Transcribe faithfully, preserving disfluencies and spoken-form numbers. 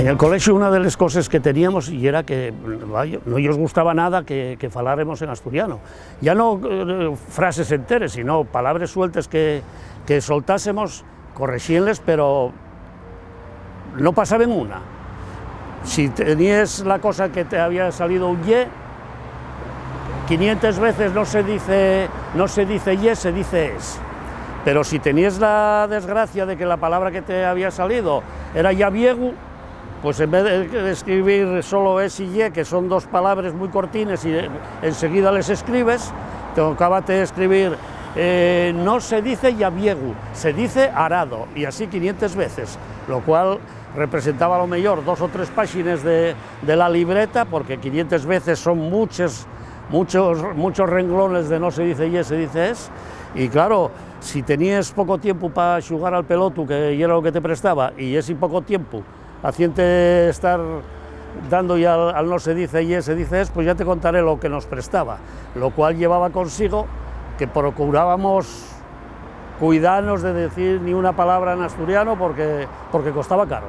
En el colexiu, una de les coses que teníamos yera que, vaya, no yos gustaba nada que, que faláremos en asturiano. Ya no, eh, frases enteres, sino palabres sueltes que, que soltásemos, correxíenles, pero no pasaben una. Si teníes la cosa que te había salido un ye, quinientes veces no se dice, no se dice ye, se dice es. Pero si teníes la desgracia de que la palabra que te había salido era llaviegu, pues en vez de escribir solo es y ye, que son dos palabres muy cortines y, eh, enseguida les escribes, tocábate escribir, eh, no se dice llaviegu, se dice arado, y así quinientes veces, lo cual representaba a lo meyor dos o tres páxines de, de la libreta, porque quinientes veces son muches, muchos, muchos renglones de no se dice ye, se dice es, y claro, si teníes poco tiempu pa xugar al pelotu, que yera lo que te prestaba, y esi poco tiempu haciente estar dando-y al, al no se dice ye, se dice es, pues ya te contaré lo que nos prestaba, lo cual llevaba consigo que procurábamos cuidanos de decir ni una palabra en asturiano porque, porque costaba caro.